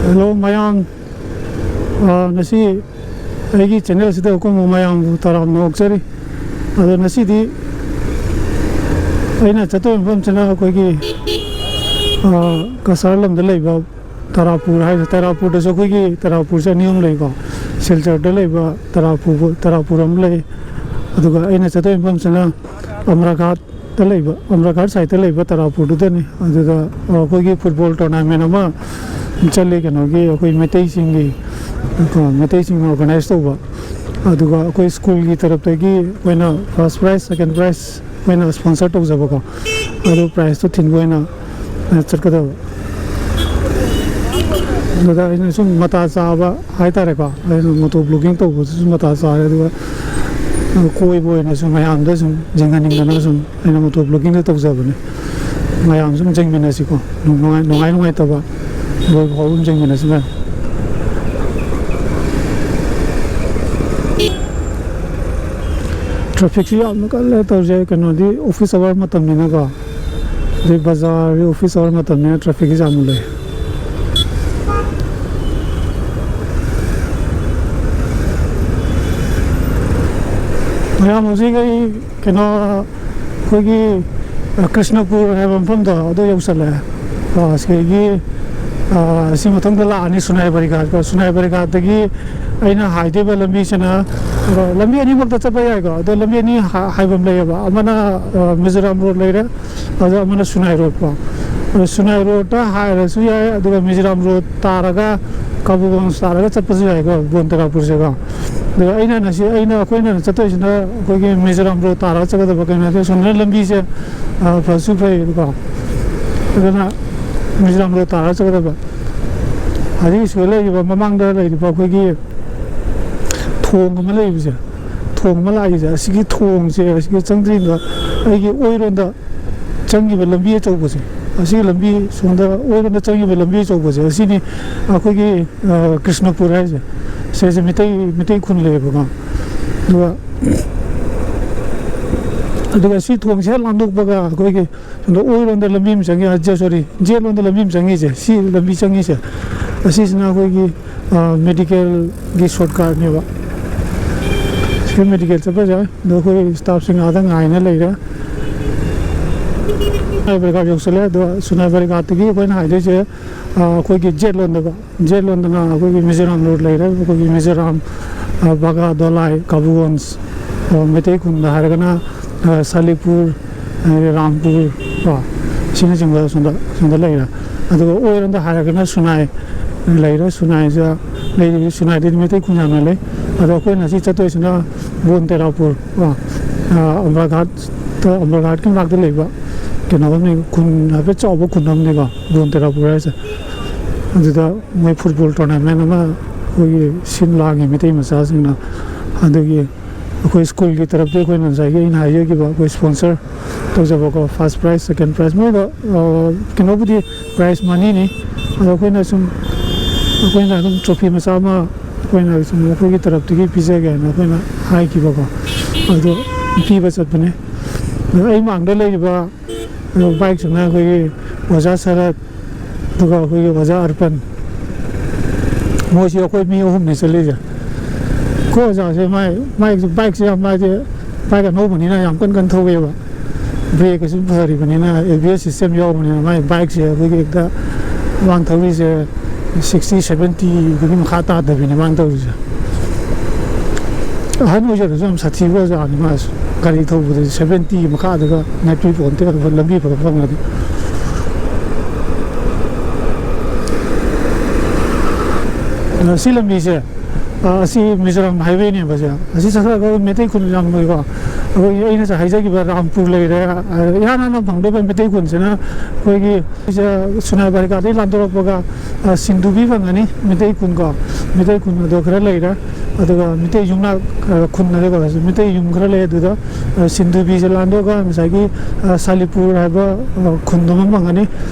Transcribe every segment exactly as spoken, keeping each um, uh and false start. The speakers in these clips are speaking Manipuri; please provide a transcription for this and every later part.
ꯍꯦꯜꯂꯣ ꯃꯌꯥꯝ, ꯑ, ꯉꯁꯤ ꯑꯩꯒꯤ ꯆꯦꯅꯦꯜꯁꯤꯗ ꯑꯀꯨꯝꯕ ꯃꯌꯥꯝꯕꯨ ꯇꯔꯥꯝꯅ ꯑꯣꯛꯆꯔꯤ꯫ ꯑꯗꯣ ꯉꯁꯤꯗꯤ ꯑꯩꯅ ꯆꯠꯇꯣꯏ ꯃꯐꯝꯁꯤꯅ ꯑꯩꯈꯣꯏꯒꯤ, ꯑ, ꯀꯁꯥꯔ ꯂꯝꯗ ꯂꯩꯕ ꯇꯔꯥꯄꯨꯔ ꯍꯥꯏꯁꯦ꯫ ꯇꯔꯥꯄꯨꯔꯗꯁꯨ ꯑꯩꯈꯣꯏꯒꯤ ꯇꯔꯥꯄꯨꯔꯁꯦ ꯑꯅꯤ ꯑꯍꯨꯝ ꯂꯩꯀꯣ꯫ ꯁꯤꯜꯆꯔꯗ ꯂꯩꯕ ꯇꯔꯥꯄꯨꯔ, ꯇꯔꯥꯄꯨꯔ ꯑꯃ ꯂꯩ꯫ ꯑꯗꯨꯒ ꯑꯩꯅ ꯆꯠꯇꯣꯏ ꯃꯐꯝꯁꯤꯅ ꯑꯃꯔꯥꯒꯥꯠꯇ ꯂꯩꯕ, ꯑꯃꯔꯥꯒꯥꯠ ꯁꯥꯏꯠꯇ ꯂꯩꯕ ꯇꯔꯥꯄꯨꯔꯗꯨꯗꯅꯤ꯫ ꯑꯗꯨꯗ ꯑꯩꯈꯣꯏꯒꯤ ꯐꯨꯠꯕꯣꯜ ꯇꯣꯔꯅꯥꯃꯦꯟ ꯑꯃ ꯆꯠꯂꯤ, ꯀꯩꯅꯣꯒꯤ, ꯑꯩꯈꯣꯏ ꯃꯩꯇꯩꯁꯤꯡꯒꯤ, ꯀꯣ, ꯃꯩꯇꯩꯁꯤꯡꯅ ꯑꯣꯔꯒꯅꯥꯏꯁ ꯇꯧꯕ꯫ ꯑꯗꯨꯒ ꯑꯩꯈꯣꯏ ꯁ꯭ꯀꯨꯜꯒꯤ ꯇꯔꯞꯇꯒꯤ ꯑꯩꯈꯣꯏꯅ ꯐꯥꯔꯁ ꯄ꯭ꯔꯥꯏꯖ, ꯁꯦꯀꯦꯟ ꯄ꯭ꯔꯥꯏꯖ ꯑꯩꯈꯣꯏꯅ ꯁ꯭ꯄꯣꯟꯁꯔ ꯇꯧꯖꯕꯀꯣ꯫ ꯑꯗꯨ ꯄ꯭ꯔꯥꯏꯖꯇꯣ ꯊꯤꯟꯕ ꯑꯣꯏꯅ ꯆꯠꯀꯗꯕ꯫ ꯑꯗꯨꯗ ꯑꯩꯅ ꯁꯨꯝ ꯃꯇꯥ ꯆꯥꯕ ꯍꯥꯏꯇꯥꯔꯦꯀꯣ, ꯑꯩꯅ ꯃꯣꯇꯣ ꯕ꯭ꯂꯣꯒꯤꯡ ꯇꯧꯕꯗꯁꯨ ꯃꯇꯥ ꯆꯥꯔꯦ꯫ ꯑꯗꯨꯒ ꯀꯣꯏꯕ ꯑꯣꯏꯅ ꯁꯨꯝ ꯃꯌꯥꯝꯗ ꯁꯨꯝ ꯌꯦꯡꯍꯟꯅꯤꯡꯗꯅ ꯁꯨꯝ ꯑꯩꯅ ꯃꯣꯇꯣ ꯕ꯭ꯂꯣꯒꯤꯡꯗ ꯇꯧꯖꯕꯅꯦ꯫ ꯃꯌꯥꯝ ꯁꯨꯝ ꯌꯦꯡꯃꯤꯟꯅꯁꯤꯀꯣ, ꯅꯨꯡꯉꯥꯏ, ꯅꯨꯡꯉꯥꯏ ꯅꯨꯡꯉꯥꯏꯇꯕ ꯂꯣꯏꯕ ꯐꯥꯎꯕ ꯑꯗꯨꯝ ꯌꯦꯡꯃꯤꯟꯅꯁꯤ ꯃꯌꯥꯝ꯫ ꯇ꯭ꯔꯥꯐꯤꯛꯁꯤ ꯌꯥꯝꯅ ꯀꯜꯂꯦ ꯇꯧꯔꯤꯁꯦ꯫ ꯀꯩꯅꯣꯗꯤ ꯑꯣꯐꯤꯁ ꯑꯋꯥꯔ ꯃꯇꯝꯅꯤꯅꯀꯣ, ꯑꯗꯩ ꯕꯖꯥꯔꯒꯤ ꯑꯣꯐꯤꯁ ꯑꯋꯥꯔ ꯃꯇꯝꯅꯤꯅ ꯇ꯭ꯔꯥꯐꯤꯛꯁꯤ ꯌꯥꯝꯅ ꯂꯩ꯫ ꯃꯌꯥꯝ, ꯍꯧꯖꯤꯛ ꯑꯩ ꯀꯩꯅꯣ, ꯑꯩꯈꯣꯏꯒꯤ, ꯑ, ꯀ꯭ꯔꯤꯁꯅꯄꯨꯔ ꯍꯥꯏꯕ ꯃꯐꯝꯗꯣ ꯑꯗꯨ ꯌꯧꯁꯜꯂꯛꯑꯦ꯫ ꯑ, ꯁꯤꯗꯒꯤ, ꯑ, ꯁꯤ ꯃꯊꯪꯗ ꯂꯥꯛꯑꯅꯤ ꯁꯨꯅꯥꯏ ꯕꯔꯤꯒꯥꯠꯀ꯫ ꯁꯨꯅꯥꯏ ꯕꯔꯤꯒꯥꯠꯇꯒꯤ ꯑꯩꯅ ꯍꯥꯏꯗꯣꯏꯕ ꯂꯝꯕꯤꯁꯤꯅ, ꯑ, ꯂꯝꯕꯤ ꯑꯅꯤꯃꯛꯇ ꯆꯠꯄ ꯌꯥꯏꯀꯣ꯫ ꯑꯗꯣ ꯂꯝꯕꯤ ꯑꯅꯤ ꯍꯥ-, ꯍꯥꯏꯐꯝ ꯂꯩꯌꯦꯕ꯫ ꯑꯃꯅ, ꯑ, ꯃꯤꯖꯣꯔꯥꯝ ꯔꯣꯗ ꯂꯩꯔꯦ, ꯑꯗꯣ ꯑꯃꯅ ꯁꯨꯅꯥꯏ ꯔꯣꯗꯀꯣ꯫ ꯑꯗꯣ ꯁꯨꯅꯥꯏ ꯔꯣꯗꯇ ꯍꯥꯏꯔꯁꯨ ꯌꯥꯏ, ꯑꯗꯨꯒ ꯃꯤꯖꯣꯔꯥꯝ ꯔꯣꯗ ꯇꯥꯔꯒ ꯀꯥꯕꯨꯒꯣꯡ ꯇꯥꯔꯒ ꯆꯠꯄꯁꯨ ꯌꯥꯏꯀꯣ, ꯕꯣꯟ ꯇꯔꯥꯄꯨꯔꯁꯦꯀꯣ꯫ ꯑꯗꯣ ꯑꯩꯅ ꯉꯁꯤ, ꯑꯩꯅ, ꯑꯩꯈꯣꯏꯅ ꯆꯠꯇꯣꯏꯁꯤꯅ ꯑꯩꯈꯣꯏꯒꯤ ꯃꯤꯖꯣꯔꯥꯝ ꯔꯣꯗ ꯇꯥꯔꯒ ꯆꯠꯀꯗꯕ꯫ ꯀꯩꯅꯣ ꯍꯥꯏꯗꯤ ꯁꯣꯝꯗꯅ ꯂꯝꯕꯤꯁꯦ, ꯑ, ꯐꯁꯨ ꯐꯩꯌꯦꯕꯀꯣ꯫ ꯑꯗꯨꯅ ꯃꯤꯖꯣꯔꯥꯝ ꯔꯣꯗ ꯇꯥꯔꯒ ꯆꯠꯀꯗꯕ꯫ ꯑꯗꯒꯤ ꯁꯤꯗ ꯂꯩꯔꯤꯕ, ꯃꯃꯥꯡꯗ ꯂꯩꯔꯤꯕ ꯑꯩꯈꯣꯏꯒꯤ ꯊꯣꯡ ꯑꯃ ꯂꯩꯕꯁꯦ, ꯊꯣꯡ ꯑꯃ ꯂꯥꯛꯏꯁꯦ, ꯑꯁꯤꯒꯤ ꯊꯣꯡꯁꯦ, ꯑꯁꯤꯒꯤ ꯆꯪꯗ꯭ꯔꯤꯉꯩꯗ ꯑꯩꯒꯤ ꯑꯣꯏꯔꯣꯝꯗ ꯆꯪꯈꯤꯕ ꯂꯝꯕꯤ ꯑꯆꯧꯕꯁꯦ, ꯑꯁꯤꯒꯤ ꯂꯝꯕꯤ ꯁꯣꯝꯗ ꯑꯣꯏꯔꯣꯝꯗ ꯆꯪꯈꯤꯕ ꯂꯝꯕꯤ ꯑꯆꯧꯕꯁꯦ, ꯑꯁꯤꯅꯤ ꯑꯩꯈꯣꯏꯒꯤ, ꯑ, ꯀ꯭ꯔꯤꯁꯅꯄꯨꯔ ꯍꯥꯏꯁꯦ꯫ ꯁꯤꯁꯦ ꯃꯤꯇꯩ, ꯃꯤꯇꯩ ꯈꯨꯟ ꯂꯩꯌꯦꯕꯀꯣ꯫ ꯑꯗꯨꯒ ꯑꯗꯨꯒ ꯁꯤ ꯊꯣꯡꯁꯦ ꯍꯦꯛ ꯂꯥꯟꯊꯣꯛꯄꯒ ꯑꯩꯈꯣꯏꯒꯤ ꯁꯣꯝꯗ ꯑꯣꯏꯔꯣꯝꯗ ꯂꯝꯕꯤ ꯑꯃ ꯆꯪꯉꯤ, ꯁꯣꯔꯤ, ꯖꯦꯠꯂꯣꯝꯗ ꯂꯝꯕꯤ ꯑꯃ ꯆꯪꯉꯤꯁꯦ, ꯁꯤ ꯂꯝꯕꯤ ꯆꯪꯉꯤꯁꯦ, ꯑꯁꯤꯁꯤꯅ ꯑꯩꯈꯣꯏꯒꯤ ꯃꯦꯗꯤꯀꯦꯜꯒꯤ ꯁꯣꯔꯠꯀꯠꯅꯦꯕ꯫ ꯁꯤ ꯃꯦꯗꯤꯀꯦꯜ ꯆꯠꯄꯁꯦ꯫ ꯑꯗꯣ ꯑꯩꯈꯣꯏ ꯁ꯭ꯇꯥꯐꯁꯤꯡ ꯑꯥꯗ ꯉꯥꯏꯅ ꯂꯩꯔꯦ꯫ ꯁꯨꯅꯥꯏ ꯕꯔꯤꯒꯥꯠ ꯌꯧꯁꯜꯂꯦ꯫ ꯑꯗꯣ ꯁꯨꯅꯥꯏ ꯕꯔꯤꯒꯥꯠꯇꯒꯤ ꯑꯩꯈꯣꯏꯅ ꯍꯥꯏꯗꯣꯏꯁꯦ, ꯑꯩꯈꯣꯏꯒꯤ ꯖꯦꯠꯂꯣꯝꯗꯀꯣ, ꯖꯦꯠꯂꯣꯝꯗꯅ ꯑꯩꯈꯣꯏꯒꯤ ꯃꯤꯖꯣꯔꯥꯝ ꯔꯣꯗ ꯂꯩꯔꯦ꯫ ꯑꯩꯈꯣꯏꯒꯤ ꯃꯤꯖꯣꯔꯥꯝ, ꯕꯒꯥ, ꯗꯣꯂꯥꯏ, ꯀꯥꯕꯨꯒꯣꯟꯁ, ꯃꯩꯇꯩ ꯈꯨꯟꯗ ꯍꯥꯏꯔꯒꯅ ꯁꯥꯂꯤꯛꯄꯨꯔ, ꯔꯥꯝꯄꯨꯔ ꯀꯣ, ꯑꯁꯤꯅꯆꯤꯡꯕ ꯁꯣꯝꯗ ꯁꯣꯝꯗ ꯂꯩꯔꯦ꯫ ꯑꯗꯨꯒ ꯑꯣꯏꯔꯣꯝꯗ ꯍꯥꯏꯔꯒꯅ ꯁꯨꯅꯥꯏ ꯂꯩꯔꯦ꯫ ꯁꯨꯅꯥꯏꯁꯤꯗ ꯂꯩꯔꯤꯕ ꯁꯨꯅꯥꯏꯗꯗꯤ ꯃꯩꯇꯩ ꯈꯨꯟ ꯌꯥꯝꯅ ꯂꯩ꯫ ꯑꯗꯣ ꯑꯩꯈꯣꯏꯅ ꯉꯁꯤ ꯆꯠꯇꯣꯏꯁꯤꯅ ꯕꯣꯟ ꯇꯦꯔꯥꯄꯨꯔ ꯀꯣ, ꯑꯝꯕꯔꯒꯥꯠꯇ, ꯑꯝꯕꯔꯒꯥꯠꯀꯤ ꯃꯅꯥꯛꯇ ꯂꯩꯕ ꯀꯩꯅꯣ ꯑꯃꯅꯤ, ꯈꯨꯟ ꯍꯥꯏꯐꯦꯠ ꯆꯥꯎꯕ ꯈꯨꯟ ꯑꯃꯅꯤꯀꯣ, ꯕꯣꯟ ꯇꯦꯔꯥꯄꯨꯔ ꯍꯥꯏꯁꯦ꯫ ꯑꯗꯨꯗ ꯃꯣꯏ ꯐꯨꯠꯕꯣꯜ ꯇꯣꯔꯅꯥꯃꯦꯟ ꯑꯃ ꯑꯩꯈꯣꯏꯒꯤ ꯁꯤꯟ ꯂꯥꯡꯉꯤ ꯃꯩꯇꯩ ꯃꯆꯥꯁꯤꯡꯅ꯫ ꯑꯗꯨꯒꯤ ꯑꯩꯈꯣꯏ ꯁ꯭ꯀꯨꯜꯒꯤ ꯇꯔꯞꯇ ꯑꯩꯈꯣꯏꯅ ꯉꯁꯥꯏꯒꯤ ꯑꯩꯅ ꯍꯥꯏꯖꯈꯤꯕ ꯑꯩꯈꯣꯏ ꯁ꯭ꯄꯣꯟꯁꯔ ꯇꯧꯖꯕꯀꯣ, ꯐꯥꯔꯁ ꯄ꯭ꯔꯥꯏꯖ, ꯁꯦꯀꯦꯟ ꯄ꯭ꯔꯥꯏꯖ, ꯃꯣꯏꯗꯣ ꯀꯩꯅꯣꯕꯨꯗꯤ ꯄ꯭ꯔꯥꯏꯖ ꯃꯅꯤꯅꯤ꯫ ꯑꯗꯣ ꯑꯩꯈꯣꯏꯅ ꯁꯨꯝ ꯑꯩꯈꯣꯏꯅ ꯑꯗꯨꯝ ꯇ꯭ꯔꯣꯐꯤ ꯃꯆꯥ ꯑꯃ ꯑꯩꯈꯣꯏꯅ ꯁꯨꯝ ꯑꯩꯈꯣꯏꯒꯤ ꯇꯔꯞꯇꯒꯤ ꯄꯤꯖꯒꯦ ꯍꯥꯏꯅ ꯑꯩꯈꯣꯏꯅ ꯍꯥꯏꯈꯤꯕꯀꯣ, ꯑꯗꯣ ꯄꯤꯕ ꯆꯠꯄꯅꯦ꯫ ꯑꯗꯣ ꯑꯩ ꯃꯥꯡꯗ ꯂꯩꯔꯤꯕ ꯕꯥꯏꯛꯁꯤꯅ ꯑꯩꯈꯣꯏꯒꯤ ꯑꯣꯖꯥ ꯁꯔꯠ, ꯑꯗꯨꯒ ꯑꯩꯈꯣꯏꯒꯤ ꯑꯣꯖꯥ ꯑꯔꯄꯟ, ꯃꯣꯏꯁꯤ ꯑꯩꯈꯣꯏ ꯃꯤ ꯑꯍꯨꯝꯅꯤ ꯆꯠꯂꯤꯁꯦ꯫ ꯑꯩꯈꯣꯏ ꯑꯣꯖꯥꯁꯦ ꯃꯥꯏ ꯃꯥꯏ ꯕꯥꯏꯛꯁꯦ ꯌꯥꯝ, ꯃꯥꯗꯤ ꯕꯥꯏꯛ ꯑꯅꯧꯕꯅꯤꯅ ꯌꯥꯝ ꯀꯟ ꯀꯟ ꯊꯧꯋꯦꯕ꯫ ꯕ꯭ꯔꯦꯛꯀꯁꯨ ꯐꯔꯤꯕꯅꯤꯅ, ꯑꯦ ꯕꯤ ꯑꯦꯁ ꯁꯤꯁꯇꯦꯝ ꯌꯥꯎꯕꯅꯤꯅ ꯃꯥꯏ ꯕꯥꯏꯛꯁꯦ ꯑꯩꯈꯣꯏꯒꯤ ꯍꯦꯛꯇ ꯃꯥꯡ ꯊꯧꯔꯤꯁꯦ ꯁꯤꯛꯁꯇꯤ ꯁꯕꯦꯟꯇꯤꯗꯒꯤ ꯃꯈꯥ ꯇꯥꯗꯕꯤꯅꯤ ꯃꯥꯡ ꯇꯧꯔꯤꯁꯦ꯫ ꯑꯍꯟ ꯑꯣꯏꯖꯔꯁꯨ ꯌꯥꯝ ꯁꯥꯊꯤꯕ ꯑꯣꯖꯥꯅꯤ ꯃꯥꯁꯨ꯫ ꯒꯥꯔꯤ ꯊꯧꯕꯗꯗꯤ ꯁꯕꯦꯟꯇꯤꯒꯤ ꯃꯈꯥꯗꯒ ꯅꯦꯠꯄꯤ ꯄꯣꯟꯇꯦ, ꯂꯝꯕꯤ ꯐꯕ ꯐꯪꯉꯗꯤ꯫ ꯑ, ꯁꯤ ꯂꯝꯕꯤꯁꯦ, ꯑ, ꯑꯁꯤ ꯃꯤꯖꯣꯔꯥꯝ ꯍꯥꯏꯋꯦꯅꯦꯕ ꯁꯦ꯫ ꯑꯁꯤ ꯆꯠꯈ꯭ꯔꯒ ꯃꯩꯇꯩ ꯈꯨꯟ ꯌꯥꯝ ꯂꯩꯀꯣ꯫ ꯑꯩꯈꯣꯏꯒꯤ ꯑꯩꯅ ꯉꯁꯥꯏ ꯍꯥꯏꯖꯈꯤꯕ ꯔꯥꯝꯄꯨꯔ ꯂꯩꯔꯦ꯫ ꯑ, ꯏꯍꯥꯟ ꯍꯥꯟꯅ ꯐꯪꯗꯣꯏꯕ ꯃꯩꯇꯩ ꯈꯨꯟꯁꯤꯅ ꯑꯩꯈꯣꯏꯒꯤ ꯁꯤꯗ ꯁꯨꯅꯥꯏ ꯕꯔꯤꯒꯥꯗꯒꯤ ꯂꯥꯟꯊꯣꯔꯛꯄꯒ, ꯑ, ꯁꯤꯟꯗꯨꯕꯤ ꯐꯪꯒꯅꯤ, ꯃꯩꯇꯩ ꯈꯨꯟ ꯀꯣ꯫ ꯃꯩꯇꯩ ꯈꯨꯟ ꯑꯗꯣ ꯈꯔ ꯂꯩꯔꯦ꯫ ꯑꯗꯨꯒ ꯃꯤꯇꯩ ꯌꯨꯝꯅꯥꯛ, ꯑ, ꯈꯨꯟ ꯑꯗꯨꯒ ꯃꯤꯇꯩ ꯌꯨꯝ ꯈꯔ ꯂꯩ꯫ ꯑꯗꯨꯗ, ꯑ, ꯁꯤꯟꯗꯨꯕꯤꯁꯦ ꯂꯥꯟꯗꯣꯛꯑꯒ ꯉꯁꯥꯏꯒꯤ, ꯑ, ꯁꯥꯂꯤꯄꯨꯔ ꯍꯥꯏꯕ, ꯑ, ꯈꯨꯟꯗꯣ ꯑꯃ ꯐꯪꯒꯅꯤ꯫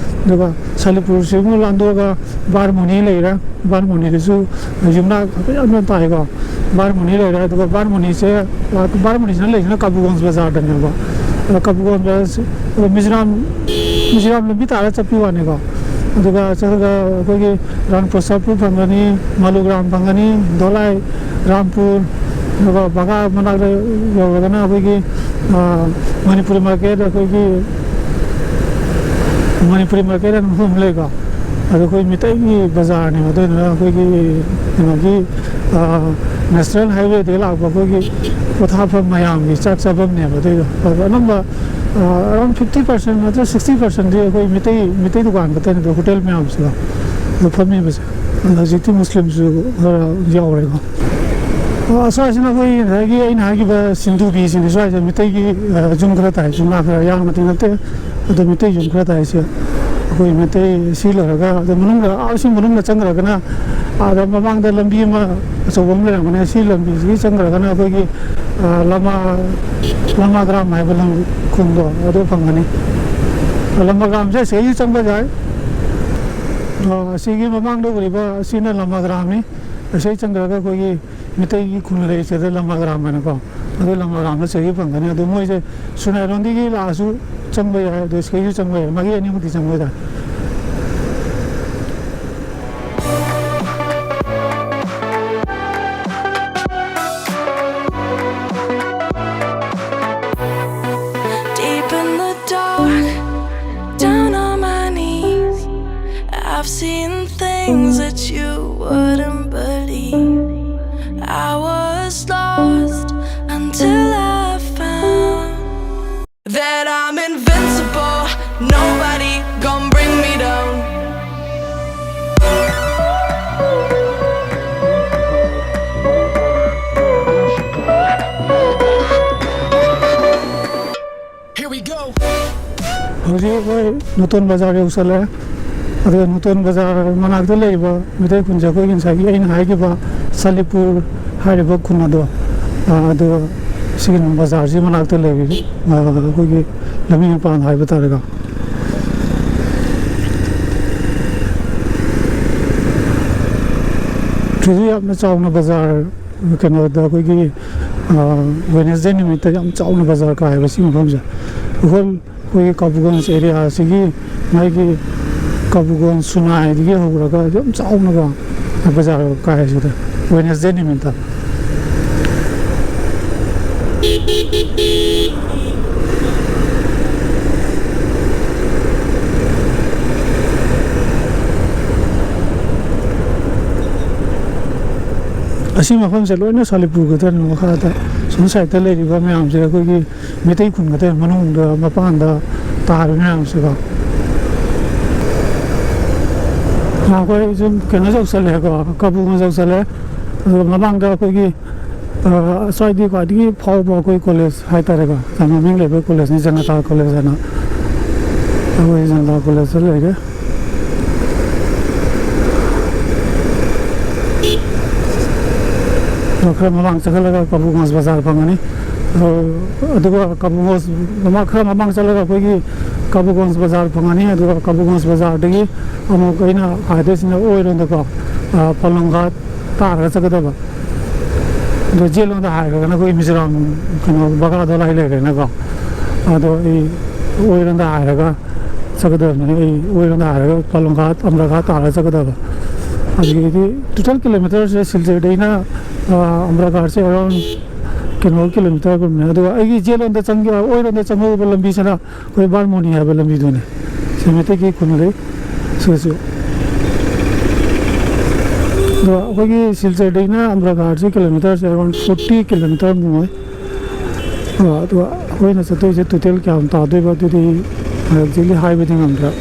ꯑꯗꯨꯒ ꯁꯥꯂꯤꯄꯨꯔꯁꯤꯃꯨꯛ ꯂꯥꯟꯗꯣꯛꯑꯒ ꯕꯥꯔꯃꯣꯅꯤ ꯂꯩꯔꯦ꯫ ꯕꯥꯔꯃꯣꯅꯤꯗꯁꯨ ꯌꯨꯝꯅꯥꯛ ꯌꯥꯝꯅ ꯇꯥꯏꯀꯣ꯫ ꯕꯥꯔꯃꯣꯅꯤ ꯂꯩꯔꯦ꯫ ꯑꯗꯨꯒ ꯕꯥꯔꯃꯣꯅꯤꯁꯦ, ꯑ, ꯕꯥꯔꯃꯣꯅꯤꯁꯤꯅ ꯂꯩꯁꯤꯅ ꯀꯥꯕꯨꯒꯣꯟꯁ ꯕꯖꯥꯔꯗꯅꯦꯕ꯫ ꯑꯗ ꯀꯥꯕꯨꯒꯣꯟꯁ ꯕꯖꯥꯔꯁꯦ, ꯑꯗ ꯃꯤꯖꯣꯔꯥꯝ, ꯃꯤꯖꯣꯔꯥꯝ ꯂꯝꯕꯤ ꯇꯥꯔ ꯆꯠꯄꯤ ꯋꯥꯅꯤꯀꯣ꯫ ꯑꯗꯨꯒ ꯆꯠꯂꯒ ꯑꯩꯈꯣꯏꯒꯤ ꯔꯥꯝ ꯄ꯭ꯔꯁꯥꯗꯄꯨꯔ ꯐꯪꯒꯅꯤ, ꯃꯥꯂꯨꯒ꯭ꯔꯥꯝ ꯐꯪꯒꯅꯤ, ꯙꯣꯂꯥꯏ, ꯔꯥꯝꯄꯨꯔ, ꯑꯗꯨꯒ ꯕꯒꯥ ꯃꯅꯥꯛꯇ ꯌꯧꯔꯒꯅ ꯑꯩꯈꯣꯏꯒꯤ, ꯑ, ꯃꯅꯤꯄꯨꯔꯤ ꯃꯥꯔꯀꯦꯠ, ꯑꯩꯈꯣꯏꯒꯤ ꯃꯅꯤꯄꯨꯔꯤ ꯃꯥꯔꯀꯦꯠ ꯑꯅ ꯃꯐꯝ ꯑꯃ ꯂꯩꯀꯣ꯫ ꯑꯗꯣ ꯑꯩꯈꯣꯏ ꯃꯤꯇꯩꯒꯤ ꯕꯖꯥꯔꯅꯦꯕ꯫ ꯑꯗꯨꯗꯨꯅ ꯑꯩꯈꯣꯏꯒꯤ ꯀꯩꯅꯣꯒꯤ, ꯑ, ꯅꯦꯁꯅꯦꯜ ꯍꯥꯏꯋꯦꯗꯒꯤ ꯂꯥꯛꯄ ꯑꯩꯈꯣꯏꯒꯤ ꯄꯣꯊꯥꯐꯝ ꯃꯌꯥꯝꯒꯤ ꯆꯥꯛ ꯆꯥꯐꯝꯅꯦꯕ ꯑꯗꯨꯏꯗꯣ꯫ ꯑꯗꯣ ꯑꯅꯝꯕ, ꯑ, around fifty percent ꯅꯠꯇ꯭ꯔ sixty percent ꯗꯤ ꯑꯩꯈꯣꯏ ꯃꯤꯇꯩ, ꯃꯤꯇꯩ ꯗꯨꯀꯥꯟ ꯈꯛꯇꯅꯤꯗ ꯍꯣꯇꯦꯜ ꯃꯌꯥꯝꯁꯤꯗ ꯑꯗꯣ ꯐꯝꯃꯤꯕꯁꯦ꯫ ꯑꯗꯣ ꯍꯧꯖꯤꯛꯇꯤ ꯃꯨꯁꯂꯤꯝꯁꯨ ꯈꯔ ꯌꯥꯎꯔꯦꯀꯣ꯫ ꯑ, ꯑꯁ꯭ꯋꯥꯏꯁꯤꯅ ꯑꯩꯈꯣꯏ ꯉꯁꯥꯏꯒꯤ ꯑꯩꯅ ꯍꯥꯏꯈꯤꯕ ꯁꯤꯟꯗꯨꯕꯤꯁꯤꯅꯦ꯫ ꯁ꯭ꯋꯥꯏꯁꯤꯗ ꯃꯤꯇꯩꯒꯤ, ꯑ, ꯌꯨꯝ ꯈꯔ ꯇꯥꯏ꯫ ꯌꯨꯝ ꯈꯔ ꯌꯥꯝꯅꯗꯤ ꯅꯠꯇꯦ꯫ ꯑꯗꯣ ꯃꯤꯇꯩ ꯌꯨꯝ ꯈꯔ ꯇꯥꯏ ꯁꯤ꯫ ꯑꯩꯈꯣꯏ ꯃꯤꯇꯩ ꯁꯤ ꯂꯣꯏꯔꯒ ꯑꯗꯣ ꯃꯅꯨꯡꯗ, ꯑꯥ, ꯁꯤ ꯃꯅꯨꯡꯗ ꯆꯪꯈ꯭ꯔꯒꯅ ꯑꯥꯗ ꯃꯃꯥꯡꯗ ꯂꯝꯕꯤ ꯑꯃ ꯑꯆꯧꯕ ꯑꯃ ꯂꯩꯔꯝꯒꯅꯤ꯫ ꯁꯤ ꯂꯝꯕꯤꯁꯤꯒꯤ ꯆꯪꯈ꯭ꯔꯒꯅ ꯑꯩꯈꯣꯏꯒꯤ, ꯑ, ꯂꯃꯥ, ꯂꯃꯥ ꯒ꯭ꯔꯥꯝ ꯍꯥꯏꯕ ꯂꯝ ꯈꯨꯟꯗꯣ ꯑꯗꯨ ꯐꯪꯒꯅꯤ꯫ ꯂꯃꯥ ꯒ꯭ꯔꯥꯝꯁꯦ ꯁꯤꯗꯒꯤ ꯆꯪꯕ ꯌꯥꯏ꯫ ꯑ, ꯑꯁꯤꯒꯤ ꯃꯃꯥꯡꯗ ꯎꯔꯤꯕ ꯑꯁꯤꯅ ꯂꯃꯥ ꯒ꯭ꯔꯥꯝꯅꯤ꯫ ꯑꯁꯤ ꯆꯪꯈ꯭ꯔꯒ ꯑꯩꯈꯣꯏꯒꯤ ꯃꯤꯇꯩꯒꯤ ꯈꯨꯜ ꯂꯩ ꯁꯤꯗ ꯂꯃꯥ ꯒ꯭ꯔꯥꯝ ꯍꯥꯏꯅꯀꯣ꯫ ꯑꯗꯨ ꯂꯃꯥ ꯒ꯭ꯔꯥꯝꯗ ꯆꯍꯤ ꯐꯪꯒꯅꯤ꯫ ꯑꯗꯨ ꯃꯣꯏꯁꯦ ꯁꯨꯅꯥꯏꯔꯣꯝꯗꯒꯤ ꯂꯥꯛꯑꯁꯨ ꯆꯪꯕ ꯌꯥꯏ, ꯑꯗꯨ ꯁꯤꯗꯩꯁꯨ ꯆꯪꯕ ꯌꯥꯏ, ꯃꯥꯒꯤ ꯑꯅꯤꯃꯛꯇꯤ ꯆꯪꯕ ꯌꯥꯏ꯫ Deep in the dark, down on my knees, I've seen things that you wouldn't believe. I was lost until I found that I'm invincible. Nobody gonna bring me down. Here we go. ꯍꯧꯖꯤꯛ ꯑꯩꯈꯣꯏ ꯅꯨꯇꯣꯟ ꯕꯖꯥꯔ ꯌꯧꯁꯜꯂꯦ꯫ ꯑꯗꯨꯒ ꯅꯨꯇꯣꯟ ꯕꯖꯥꯔ ꯃꯅꯥꯛꯇ ꯂꯩꯕ ꯃꯤꯇꯩ ꯈꯨꯟꯁꯦ ꯑꯩꯈꯣꯏꯒꯤ ꯉꯁꯥꯏꯒꯤ ꯑꯩꯅ ꯍꯥꯏꯈꯤꯕ ꯁꯥꯂꯤꯄꯨꯔ ꯍꯥꯏꯔꯤꯕ ꯈꯨꯟ ꯑꯗꯣ, ꯑ, ꯑꯗꯣ ꯁꯤꯒꯤ ꯕꯖꯥꯔꯁꯤ ꯃꯅꯥꯛꯇ ꯂꯩꯔꯤ, ꯑ, ꯑꯩꯈꯣꯏꯒꯤ ꯂꯝꯕꯤ ꯃꯄꯥꯟ ꯍꯥꯏꯕ ꯇꯥꯔꯦꯀꯣ꯫ ꯁꯤꯁꯨ ꯌꯥꯝꯅ ꯆꯥꯎꯅ ꯕꯖꯥꯔ, ꯀꯩꯅꯣꯗ ꯑꯩꯈꯣꯏꯒꯤ, ꯑ, Wednesday ꯅꯨꯃꯤꯠꯇ ꯌꯥꯝ ꯆꯥꯎꯅ ꯕꯖꯥꯔ ꯀꯥꯏꯌꯦꯕ ꯁꯤ ꯃꯐꯝꯁꯦ꯫ ꯎꯈ꯭ꯔꯨꯜ ꯑꯩꯈꯣꯏꯒꯤ ꯀꯥꯕꯨꯒꯣꯟꯁ ꯑꯦꯔꯤꯌꯥꯁꯤꯒꯤ ꯃꯥꯒꯤ ꯀꯥꯕꯨꯒꯣꯟꯁ ꯁꯨꯅꯥꯏꯗꯒꯤ ꯍꯧꯔꯒ ꯌꯥꯝ ꯆꯥꯎꯅꯀꯣ ꯕꯖꯥꯔ ꯀꯥꯏ ꯁꯤꯗ Wednesday ꯅꯨꯃꯤꯠꯇ꯫ ꯑꯁꯤ ꯃꯐꯝꯁꯦ ꯂꯣꯏꯅ ꯁꯥꯂꯤꯄꯨꯔ ꯈꯛꯇꯅꯤ꯫ ꯃꯈꯥꯗ ꯁꯣꯝ ꯁꯥꯏꯠꯇ ꯂꯩꯔꯤꯕ ꯃꯌꯥꯝꯁꯦ ꯑꯩꯈꯣꯏꯒꯤ ꯃꯩꯇꯩ ꯈꯨꯟ ꯈꯛꯇ ꯃꯅꯨꯡꯗ ꯃꯄꯥꯟꯗ ꯇꯥꯔꯤ ꯃꯌꯥꯝꯁꯤꯀꯣ꯫ ꯑꯩꯈꯣꯏ ꯁꯨꯝ ꯀꯩꯅꯣ ꯌꯧꯁꯜꯂꯦꯀꯣ, ꯀꯕꯨ ꯌꯧꯁꯜꯂꯦ꯫ ꯑꯗꯨꯒ ꯃꯃꯥꯡꯗ ꯑꯩꯈꯣꯏꯒꯤ, ꯑ, ꯁ꯭ꯋꯥꯏꯒꯤ ꯈ꯭ꯋꯥꯏꯗꯒꯤ ꯐꯥꯎꯕ ꯑꯩꯈꯣꯏ ꯀꯣꯂꯦꯖ ꯍꯥꯏꯇꯥꯔꯦꯀꯣ, ꯌꯥꯝ ꯃꯃꯤꯡ ꯂꯩꯕ ꯀꯣꯂꯦꯖꯅꯤ, ꯖꯅꯇꯥ ꯀꯣꯂꯦꯖ ꯍꯥꯏꯅ꯫ ꯑꯩꯈꯣꯏ ꯖꯅꯇꯥ ꯀꯣꯂꯦꯖꯇ ꯂꯩꯔꯦ꯫ ꯑꯗꯣ ꯈꯔ ꯃꯃꯥꯡ ꯆꯪꯈꯠꯂꯒ ꯀꯕꯨꯒꯣꯟꯁ ꯕꯖꯥꯔ ꯐꯪꯒꯅꯤ꯫ ꯑꯗꯣ, ꯑꯗꯨꯒ ꯀꯕꯨꯒꯣꯟꯁ ꯃꯃꯥꯡ, ꯈꯔ ꯃꯃꯥꯡ ꯆꯠꯂꯒ ꯑꯩꯈꯣꯏꯒꯤ ꯀꯕꯨꯒꯣꯟꯁ ꯕꯖꯥꯔ ꯐꯪꯒꯅꯤ꯫ ꯑꯗꯨꯒ ꯀꯕꯨꯒꯣꯟꯁ ꯕꯖꯥꯔꯗꯒꯤ ꯑꯃꯨꯛ ꯑꯩꯅ ꯍꯥꯏꯗꯣꯏꯁꯤꯅ ꯑꯣꯏꯔꯣꯝꯗꯀꯣ, ꯑ, ꯄꯣꯂꯣꯡꯒꯥꯠ ꯇꯥꯔꯒ ꯆꯠꯀꯗꯕ꯫ ꯑꯗꯣ ꯖꯦꯠꯂꯣꯝꯗ ꯍꯥꯏꯔꯒꯅ ꯑꯩꯈꯣꯏ ꯃꯤꯖꯣꯔꯥꯝ ꯀꯩꯅꯣ ꯕꯒꯥꯗꯣ ꯂꯥꯏ ꯂꯩꯔꯦꯅꯀꯣ꯫ ꯑꯗꯣ ꯑꯩ ꯑꯣꯏꯔꯣꯝꯗ ꯍꯥꯏꯔꯒ ꯆꯠꯀꯗꯕꯅꯤ꯫ ꯑꯩ ꯑꯣꯏꯔꯣꯝꯗ ꯍꯥꯏꯔꯒ ꯄꯥꯂꯣꯡꯒꯥꯠ, ꯑꯝꯔꯥꯒꯥꯠ ꯇꯥꯔꯒ ꯆꯠꯀꯗꯕ꯫ ꯑꯗꯒꯤꯗꯤ total kilometerꯁꯦ ꯁꯤꯜꯆꯔꯗꯩꯅ, ꯑ, ꯑꯝꯔꯥꯒꯥꯠꯁꯦ around ꯀꯩꯅꯣ ꯀꯤꯂꯣꯃꯤꯇꯔꯒꯨꯝꯕꯅꯦ꯫ ꯑꯗꯨꯒ ꯑꯩꯒꯤ ꯖꯦꯠꯂꯣꯝꯗ ꯆꯪꯒꯦ, ꯑꯣꯏꯔꯣꯝꯗ ꯆꯪꯍꯧꯕ ꯂꯝꯕꯤꯁꯤꯅ ꯑꯩꯈꯣꯏ ꯕꯥꯔꯃꯣꯅꯤ ꯍꯥꯏꯕ ꯂꯝꯕꯤꯗꯨꯅꯤ꯫ ꯁꯤ ꯃꯩꯇꯩꯒꯤ ꯈꯨꯟ ꯂꯩ ꯁꯤꯗꯁꯨ꯫ ꯑꯗꯣ ꯑꯩꯈꯣꯏꯒꯤ ꯁꯤꯜꯆꯔꯗꯩꯅ ꯑꯝꯔꯥꯒꯥꯠꯁꯤ ꯀꯤꯂꯣꯃꯤꯇꯔꯁꯦ around forty kilometerꯃꯨꯛ ꯑꯣꯏ꯫ ꯑꯗꯣ ꯑꯩꯈꯣꯏꯅ ꯆꯠꯇꯣꯏꯁꯦ total ꯀꯌꯥꯝ ꯇꯥꯗꯣꯏꯕ ꯑꯗꯨꯗꯤ exactly ꯍꯥꯏꯕꯗꯤ ꯉꯝꯗ꯭ꯔꯦ꯫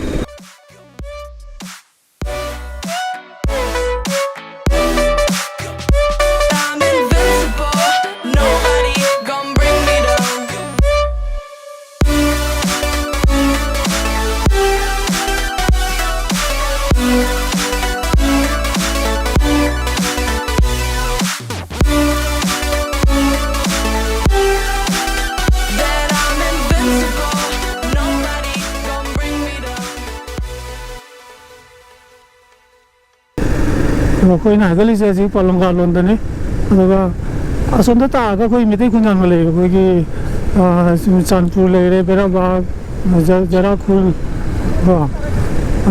ꯑꯩꯈꯣꯏꯅ ꯍꯥꯏꯒꯠꯂꯤꯁꯦ ꯍꯧꯖꯤꯛ ꯄꯥꯂꯣꯡꯒꯥ ꯂꯣꯟꯗꯅꯤ꯫ ꯑꯗꯨꯒ ꯑꯁꯣꯝꯗ ꯇꯥꯔꯒ ꯑꯩꯈꯣꯏ ꯃꯩꯇꯩ ꯈꯨꯟ ꯌꯥꯝꯅ ꯂꯩꯌꯦꯕ꯫ ꯑꯩꯈꯣꯏꯒꯤ, ꯑ, ꯆꯨꯔꯆꯥꯟꯄꯨꯔ ꯂꯩꯔꯦ, ꯕꯦꯔꯥꯕꯥꯒ, ꯖ-, ꯖꯔꯥꯈꯨꯜ ꯀꯣ,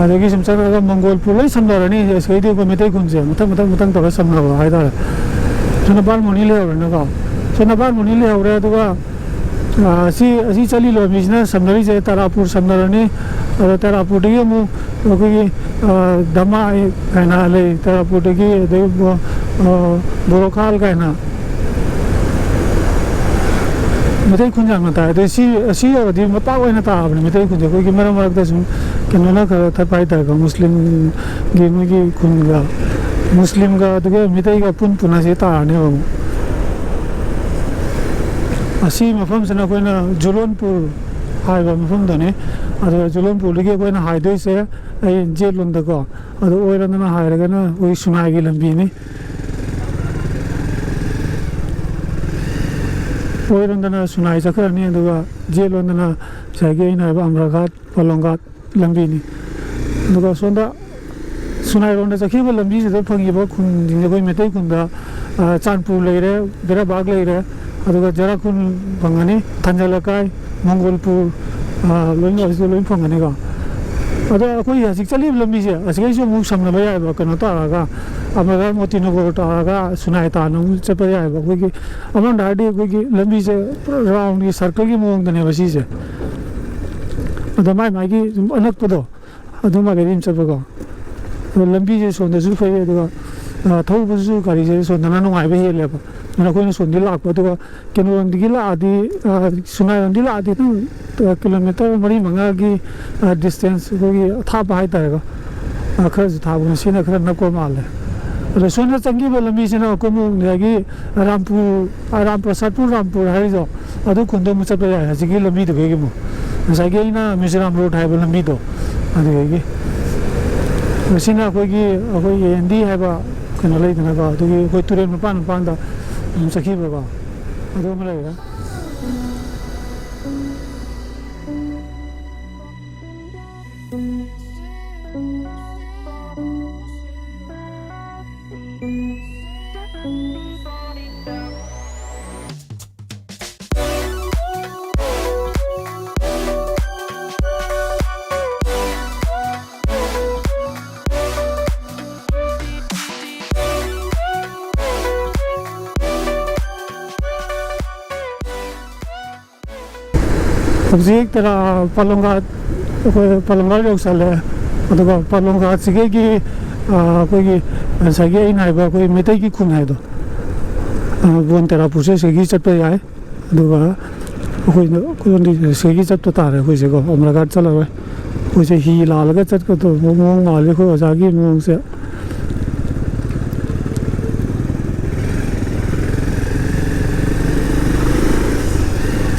ꯑꯗꯒꯤ ꯁꯨꯝ ꯆꯠꯂꯒ ꯃꯪꯒꯣꯜꯄꯨꯔ ꯂꯣꯏ ꯁꯝꯅꯔꯅꯤ꯫ ꯑꯁꯤꯗꯩꯗꯤ ꯑꯩꯈꯣꯏ ꯃꯩꯇꯩ ꯈꯨꯟꯁꯦ ꯃꯊꯪ, ꯃꯊꯪ, ꯃꯊꯪ ꯇꯧꯔꯒ ꯁꯝꯅꯕ ꯍꯥꯏꯇꯥꯔꯦ꯫ ꯁꯣꯝꯗ ꯕꯥꯔꯃꯣꯅꯤ ꯂꯩꯍꯧꯔꯦꯅꯀꯣ꯫ ꯁꯣꯝꯗ ꯕꯥꯔꯃꯣꯅꯤ ꯂꯩꯍꯧꯔꯦ꯫ ꯑꯗꯨꯒ, ꯑ, ꯁꯤ, ꯑꯁꯤ ꯆꯠꯂꯤ ꯂꯝꯕꯤꯁꯤꯅ ꯁꯝꯅꯔꯤꯁꯦ ꯇꯔꯥꯄꯨꯔ ꯁꯝꯅꯔꯅꯤ꯫ ꯑꯗꯣ ꯇꯔꯥꯄꯨꯔꯗꯒꯤ ꯑꯃꯨꯛ ꯑꯩꯈꯣꯏꯒꯤ, ꯑ, ꯙꯃꯥꯏ ꯀꯥꯏꯅ ꯂꯩ꯫ ꯇꯔꯥꯄꯨꯔꯗꯒꯤ, ꯑꯗꯩ ꯕꯣ-, ꯑ, ꯕꯣꯔꯣꯈꯥꯜ ꯀꯥꯏꯅ ꯃꯩꯇꯩ ꯈꯨꯟ ꯌꯥꯝꯅ ꯇꯥꯏ꯫ ꯑꯗꯩ ꯁꯤ, ꯁꯤ ꯌꯧꯔꯗꯤ ꯃꯄꯥꯛ ꯑꯣꯏꯅ ꯇꯥꯕꯅꯦ ꯃꯩꯇꯩ ꯈꯨꯟꯁꯦ꯫ ꯑꯩꯈꯣꯏꯒꯤ ꯃꯔꯛ ꯃꯔꯛꯇ ꯁꯨꯝ ꯀꯩꯅꯣꯅ ꯈꯔ ꯊꯠꯄ ꯍꯥꯏꯇꯥꯔꯦꯀꯣ, ꯃꯨꯁꯂꯤꯝꯒꯤ ꯃꯣꯏꯒꯤ ꯈꯨꯟꯒ, ꯃꯨꯁꯂꯤꯝꯒ ꯑꯗꯨꯒ ꯃꯩꯇꯩꯒ ꯄꯨꯟ ꯄꯨꯟꯅ ꯁꯤ ꯇꯥꯔꯅꯦꯕ ꯑꯃꯨꯛ꯫ ꯑꯁꯤ ꯃꯐꯝꯁꯤꯅ ꯑꯩꯈꯣꯏꯅ ꯖꯨꯂꯣꯟꯄꯨꯔ ꯍꯥꯏꯕ ꯃꯐꯝꯗꯅꯤ꯫ ꯑꯗꯨꯒ ꯖꯨꯂꯣꯟꯄꯨꯔꯗꯒꯤ ꯑꯩꯈꯣꯏꯅ ꯍꯥꯏꯗꯣꯏꯁꯦ ꯑꯩ ꯖꯦꯠ ꯂꯣꯝꯗꯀꯣ, ꯑꯗꯨ ꯑꯣꯏꯔꯣꯝꯗꯅ ꯍꯥꯏꯔꯒꯅ ꯑꯩꯈꯣꯏ ꯁꯨꯅꯥꯏꯒꯤ ꯂꯝꯕꯤꯅꯤ꯫ ꯑꯣꯏꯔꯣꯝꯗꯅ ꯁꯨꯅꯥꯏ ꯆꯠꯈ꯭ꯔꯅꯤ, ꯑꯗꯨꯒ ꯖꯦꯠ ꯂꯣꯝꯗꯅ ꯉꯁꯥꯏꯒꯤ ꯑꯩꯅ ꯍꯥꯏꯕ ꯑꯝꯔꯥꯒꯥꯠ, ꯄꯥꯂꯣꯡꯒꯥꯠ ꯂꯝꯕꯤꯅꯤ꯫ ꯑꯗꯨꯒ ꯁꯣꯝꯗ ꯁꯨꯅꯥꯏꯔꯣꯝꯗ ꯆꯠꯈꯤꯕ ꯂꯝꯕꯤꯁꯤꯗ ꯐꯪꯉꯤꯕ ꯈꯨꯟꯁꯤꯡꯁꯦ ꯑꯩꯈꯣꯏ ꯃꯩꯇꯩ ꯈꯨꯟꯗ, ꯑ, ꯆꯥꯟꯄꯨꯔ ꯂꯩꯔꯦ, ꯕꯦꯔꯥꯕꯥꯒ ꯂꯩꯔꯦ, ꯑꯗꯨꯒ ꯖꯔꯥꯈꯨꯟ ꯐꯪꯒꯅꯤ, ꯊꯟꯖꯂꯀꯥꯏ, ꯃꯪꯒꯣꯜꯄꯨꯔ, ꯑ, ꯂꯣꯏꯅ ꯑꯁꯤꯗ ꯂꯣꯏ ꯐꯪꯒꯅꯤꯀꯣ꯫ ꯑꯗꯣ ꯑꯩꯈꯣꯏ ꯍꯧꯖꯤꯛ ꯆꯠꯂꯤꯕ ꯂꯝꯕꯤꯁꯦ ꯑꯁꯤꯒꯩꯁꯨ ꯑꯃꯨꯛ ꯁꯝꯅꯕ ꯌꯥꯏꯑꯕ, ꯀꯩꯅꯣ ꯇꯥꯔꯒ, ꯑꯃꯔ ꯃꯣꯇꯤꯅꯒꯔ ꯇꯥꯔꯒ ꯁꯨꯅꯥꯏ ꯇꯥꯅ ꯑꯃꯨꯛ ꯆꯠꯄ ꯌꯥꯏꯑꯕ꯫ ꯑꯩꯈꯣꯏꯒꯤ ꯑꯃꯔꯣꯝꯗ ꯍꯥꯏꯔꯗꯤ ꯑꯩꯈꯣꯏꯒꯤ ꯂꯝꯕꯤꯁꯦ ꯄꯨꯔꯥ ꯔꯥꯎꯟꯒꯤ ꯁꯔꯀꯜꯒꯤ ꯃꯑꯣꯡꯗꯅꯦꯕ ꯁꯤꯁꯦ꯫ ꯑꯗꯣ ꯃꯥꯏ ꯃꯥꯏꯒꯤ ꯁꯨꯝ ꯑꯅꯛꯄꯗꯣ ꯑꯗꯨ ꯃꯥꯏꯀꯩꯗ ꯑꯗꯨꯝ ꯆꯠꯄꯀꯣ꯫ ꯑꯗꯣ ꯂꯝꯕꯤꯁꯦ ꯁꯣꯝꯗꯁꯨ ꯐꯩ, ꯑꯗꯨꯒ, ꯑ, ꯊꯧꯕꯁꯨ ꯒꯥꯔꯤꯁꯦ ꯁꯣꯝꯗꯅ ꯅꯨꯡꯉꯥꯏꯕ ꯍꯦꯜꯂꯦꯕ꯫ ꯑꯗꯨꯅ ꯑꯩꯈꯣꯏꯅ ꯁꯣꯝꯗꯒꯤ ꯂꯥꯛꯄ, ꯑꯗꯨꯒ ꯀꯩꯅꯣꯔꯣꯝꯗꯒꯤ ꯂꯥꯛꯑꯗꯤ, ꯑ, ꯁꯨꯅꯥꯏꯔꯣꯝꯗꯒꯤ ꯂꯥꯛꯑꯗꯤ ꯑꯗꯨꯝ, ꯑ, ꯀꯤꯂꯣꯃꯤꯇꯔ ꯃꯔꯤ ꯃꯉꯥꯒꯤ, ꯑ, ꯗꯤꯁꯇꯦꯟꯁ ꯑꯩꯈꯣꯏꯒꯤ ꯑꯊꯥꯞꯄ ꯍꯥꯏꯇꯥꯔꯦꯀꯣ꯫ ꯑ, ꯈꯔꯁꯨ ꯊꯥꯕꯅꯤ, ꯁꯤꯅ ꯈꯔ ꯅꯛꯄ ꯃꯥꯜꯂꯦ꯫ ꯑꯗꯣ ꯁꯣꯝꯗ ꯆꯪꯈꯤꯕ ꯂꯝꯕꯤꯁꯤꯅ ꯑꯩꯈꯣꯏ ꯉꯁꯥꯏꯒꯤ ꯔꯥꯝꯄꯨꯔ, ꯑ, ꯔꯥꯝꯄ꯭ꯔꯁꯥꯗꯄꯨꯔ ꯔꯥꯝꯄꯨꯔ ꯍꯥꯏꯔꯤꯗꯣ, ꯑꯗꯨ ꯈꯨꯟꯗꯣ ꯑꯃꯨꯛ ꯆꯠꯄ ꯌꯥꯏ ꯍꯧꯖꯤꯛꯀꯤ ꯂꯝꯕꯤꯗꯨꯗꯒꯤ ꯑꯃꯨꯛ꯫ ꯉꯁꯥꯏꯒꯤ ꯑꯩꯅ ꯃꯤꯖꯣꯔꯥꯝ ꯔꯣꯗ ꯍꯥꯏꯕ ꯂꯝꯕꯤꯗꯣ, ꯑꯗꯨꯗꯒꯤ꯫ ꯃꯁꯤꯅ ꯑꯩꯈꯣꯏꯒꯤ, ꯑꯩꯈꯣꯏ ꯑꯦ ꯑꯦꯟ ꯗꯤ ꯍꯥꯏꯕ ꯀꯩꯅꯣ ꯂꯩꯗꯅꯀꯣ, ꯑꯗꯨꯒꯤ ꯑꯩꯈꯣꯏ ꯇꯨꯔꯦꯜ ꯃꯄꯥꯟ ꯃꯄꯥꯟꯗ ꯑꯗꯨꯝ ꯆꯠꯈꯤꯕꯀꯣ, ꯑꯗꯨ ꯑꯃ ꯂꯩꯔꯦ꯫ ꯍꯧꯖꯤꯛ ꯇꯦꯔꯥ ꯄꯥꯂꯣꯡꯒꯥꯠ, ꯑꯩꯈꯣꯏ ꯄꯥꯂꯣꯡꯒꯥꯠ ꯌꯧꯁꯜꯂꯦ꯫ ꯑꯗꯨꯒ ꯄꯥꯂꯣꯡꯒꯥꯠꯁꯤꯒꯤ, ꯑ, ꯑꯩꯈꯣꯏꯒꯤ ꯉꯁꯥꯏꯒꯤ ꯑꯩꯅ ꯍꯥꯏꯕ ꯑꯩꯈꯣꯏ ꯃꯩꯇꯩꯒꯤ ꯈꯨꯟ ꯍꯥꯏꯗꯣ, ꯑ, ꯕꯣꯟ ꯇꯦꯔꯥꯄꯨꯔꯁꯦ ꯁꯤꯗꯒꯤ ꯆꯠꯄ ꯌꯥꯏ꯫ ꯑꯗꯨꯒ ꯑꯩꯈꯣꯏꯅ, ꯑꯩꯈꯣꯏꯔꯣꯝꯗꯤ ꯁꯤꯗꯒꯤ ꯆꯠꯄ ꯇꯥꯔꯦ ꯑꯩꯈꯣꯏꯁꯦꯀꯣ, ꯑꯃꯔꯒꯥꯠ ꯆꯠꯂꯔꯣꯏ꯫ ꯑꯩꯈꯣꯏꯁꯦ ꯍꯤ ꯂꯥꯜꯂꯒ ꯆꯠꯀꯗꯧꯕ ꯃꯑꯣꯡ ꯃꯥꯜꯂꯤ ꯑꯩꯈꯣꯏ ꯑꯣꯖꯥꯒꯤ ꯃꯑꯣꯡꯁꯦ꯫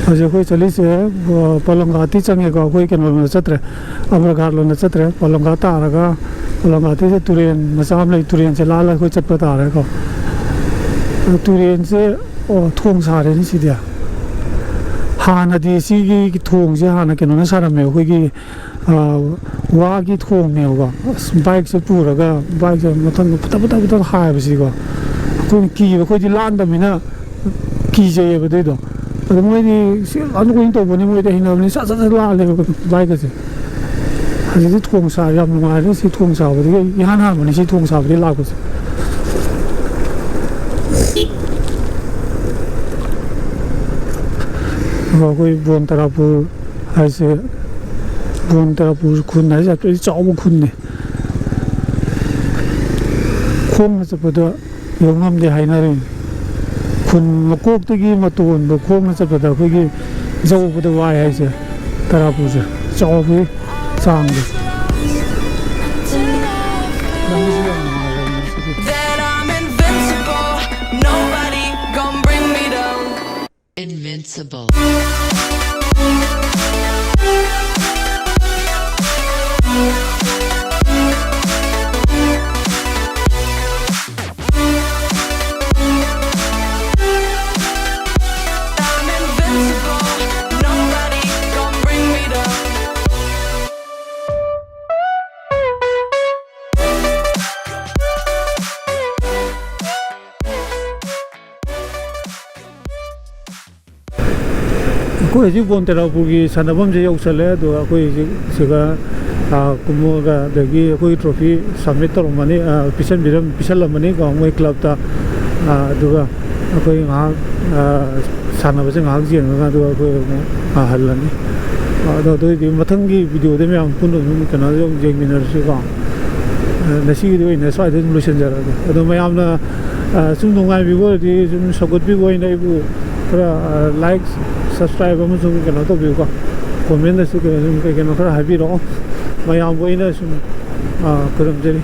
ꯍꯧꯖꯤꯛ ꯑꯩꯈꯣꯏ ꯆꯠꯂꯤꯁꯦ, ꯑ, ꯄꯥꯂꯣꯡꯒꯥꯠꯇꯤ ꯆꯪꯉꯦꯀꯣ, ꯑꯩꯈꯣꯏ ꯀꯩꯅꯣꯔꯣꯝꯗ ꯆꯠꯇ꯭ꯔꯦ, ꯑꯃꯔꯒꯥꯠ ꯂꯣꯝꯗ ꯆꯠꯇ꯭ꯔꯦ꯫ ꯄꯥꯂꯣꯡꯒꯥꯠ ꯇꯥꯔꯒ, ꯄꯥꯂꯣꯡꯒꯥꯠꯇꯩꯗ ꯇꯨꯔꯦꯟ ꯃꯆꯥ ꯑꯃ ꯂꯩ, ꯇꯨꯔꯦꯟꯁꯦ ꯂꯥꯜꯂꯒ ꯑꯩꯈꯣꯏ ꯆꯠꯄ ꯇꯥꯔꯦꯀꯣ꯫ ꯑꯗꯣ ꯇꯨꯔꯦꯟꯁꯦ, ꯑꯣ, ꯊꯣꯡ ꯁꯥꯔꯦꯅꯦ ꯁꯤꯗꯤ꯫ ꯍꯥꯟꯅꯗꯤ ꯁꯤꯒꯤ ꯊꯣꯡꯁꯦ ꯍꯥꯟꯅ ꯀꯩꯅꯣꯅ ꯁꯥꯔꯝꯃꯦ, ꯑꯩꯈꯣꯏꯒꯤ, ꯑ, ꯋꯥꯒꯤ ꯊꯣꯡꯅꯦꯕꯀꯣ꯫ ꯑꯁ, ꯕꯥꯏꯛꯁꯦ ꯄꯨꯔꯒ, ꯕꯥꯏꯛꯁꯦ ꯃꯊꯪꯗ ꯄꯨꯊ ꯄꯨꯊ ꯄꯨꯊ ꯍꯥꯏꯕꯁꯤꯀꯣ, ꯑꯩꯈꯣꯏꯅ ꯀꯤꯕ, ꯑꯩꯈꯣꯏꯗꯤ ꯂꯥꯟꯗꯕꯅꯤꯅ ꯀꯤꯖꯩꯌꯦꯕ ꯑꯗꯨꯏꯗꯣ꯫ ꯑꯗꯣ ꯃꯣꯏꯗꯤ ꯁꯤ ꯑꯗꯨ ꯀꯨꯏꯅ ꯇꯧꯕꯅꯤ, ꯃꯣꯏꯗꯤ ꯍꯩꯅꯕꯅꯤ, ꯁꯠ ꯁꯠ ꯁꯠ ꯂꯥꯜꯂꯦꯕ ꯕꯥꯏꯛꯀꯁꯦ꯫ ꯍꯧꯖꯤꯛꯇꯤ ꯊꯣꯡ ꯁꯥ-, ꯌꯥꯝ ꯅꯨꯡꯉꯥꯏꯔꯦ꯫ ꯁꯤ ꯊꯣꯡ ꯁꯥꯕꯗꯒꯤ ꯑꯩ ꯏꯍꯥꯟ ꯍꯥꯟꯕꯅꯤ ꯁꯤ ꯊꯣꯡ ꯁꯥꯕꯗꯒꯤ ꯂꯥꯛꯄꯁꯦ꯫ ꯑꯗꯣ ꯑꯩꯈꯣꯏ ꯕꯣꯟ ꯇꯔꯥꯄꯨꯔ ꯍꯥꯏꯁꯦ, ꯕꯣꯟ ꯇꯔꯥꯄꯨꯔ ꯈꯨꯟ ꯍꯥꯏꯁꯦ ꯌꯥꯝ ꯆꯥꯎꯕ ꯈꯨꯟꯅꯤ꯫ ꯈꯣꯡꯅ ꯆꯠꯄꯗ ꯌꯧ ꯉꯝꯗꯦ ꯍꯥꯏꯅꯔꯤꯅꯤ꯫ ꯈꯨꯟ ꯃꯀꯣꯛꯇꯒꯤ ꯃꯇꯣꯟꯕ ꯈꯣꯡꯅ ꯆꯠꯄꯗ ꯑꯩꯈꯣꯏꯒꯤ ꯌꯧꯕꯗ ꯋꯥꯏ ꯍꯥꯏꯁꯦ, ꯇꯔꯥꯄꯨꯔꯁꯦ ꯆꯥꯎꯕꯒꯤ ꯆꯥꯡꯁꯦ꯫ ꯂꯝꯕꯤꯁꯦ ꯌꯥꯝ ꯅꯨꯡꯉꯥꯏꯔꯕꯅꯦ ꯉꯁꯤꯗꯤ꯫ That I'm invincible, nobody gon' bring me down. Invincible. ꯍꯧꯖꯤꯛ ꯕꯣꯟ ꯇꯦꯔꯥꯄꯨꯔꯒꯤ ꯁꯥꯟꯅꯐꯝꯁꯦ ꯌꯧꯁꯜꯂꯦ꯫ ꯑꯗꯨꯒ ꯑꯩꯈꯣꯏ ꯍꯧꯖꯤꯛ ꯁꯤꯒ, ꯑꯥ, ꯀꯨꯝꯃꯛꯑꯒ, ꯑꯗꯒꯤ ꯑꯩꯈꯣꯏꯒꯤ ꯇ꯭ꯔꯣꯐꯤ ꯁꯕꯃꯤꯠ ꯇꯧꯔꯝꯃꯅꯤ, ꯑꯥ, ꯄꯤꯁꯟꯕꯤꯔꯝ-, ꯄꯤꯁꯜꯂꯝꯃꯅꯤꯀꯣ, ꯃꯣꯏ ꯀ꯭ꯂꯕꯇ꯫ ꯑꯥ, ꯑꯗꯨꯒ ꯑꯩꯈꯣꯏ ꯉꯥꯏꯍꯥꯛ, ꯑꯥ, ꯁꯥꯟꯅꯕꯁꯦ ꯉꯥꯏꯍꯥꯛ ꯌꯦꯡꯉꯒ ꯑꯗꯨꯒ ꯑꯩꯈꯣꯏ ꯑꯃꯨꯛ, ꯑꯥ, ꯍꯜꯂꯅꯤ꯫ ꯑꯥ, ꯑꯗꯣ ꯑꯗꯨꯑꯣꯏꯗꯤ ꯃꯊꯪꯒꯤ ꯚꯤꯗꯤꯑꯣꯗ ꯃꯌꯥꯝ ꯄꯨꯟꯅ ꯑꯗꯨꯝ ꯀꯩꯅꯣ ꯑꯗꯨꯝ ꯌꯦꯡꯃꯤꯟꯅꯔꯁꯤꯀꯣ꯫ ꯑꯥ, ꯉꯁꯤꯒꯤꯗꯤ ꯑꯣꯏꯅ ꯁ꯭ꯋꯥꯏꯗ ꯑꯗꯨꯝ ꯂꯣꯏꯁꯤꯟꯖꯔꯒꯦ꯫ ꯑꯗꯣ ꯃꯌꯥꯝꯅ, ꯑꯥ, ꯁꯨꯝ ꯅꯨꯡꯉꯥꯏꯕꯤꯕ ꯑꯣꯏꯔꯗꯤ ꯁꯨꯝ ꯁꯧꯒꯠꯄꯤꯕ ꯑꯣꯏꯅ ꯑꯩꯕꯨ ꯈꯔ, ꯑꯥ, ꯂꯥꯏꯛ, ꯁꯕꯁꯀ꯭ꯔꯥꯏꯕ ꯑꯃꯁꯨꯡ ꯀꯩꯅꯣ ꯇꯧꯕꯤꯌꯨꯀꯣ꯫ ꯀꯣꯃꯦꯟꯗꯁꯨ ꯀꯩꯅꯣ ꯁꯨꯝ ꯀꯩ ꯀꯩꯅꯣ ꯈꯔ ꯍꯥꯏꯕꯤꯔꯛꯑꯣ꯫ ꯃꯌꯥꯝꯕꯨ ꯑꯩꯅ ꯁꯨꯝ, ꯑꯥ, ꯈꯨꯔꯨꯝꯖꯔꯤ꯫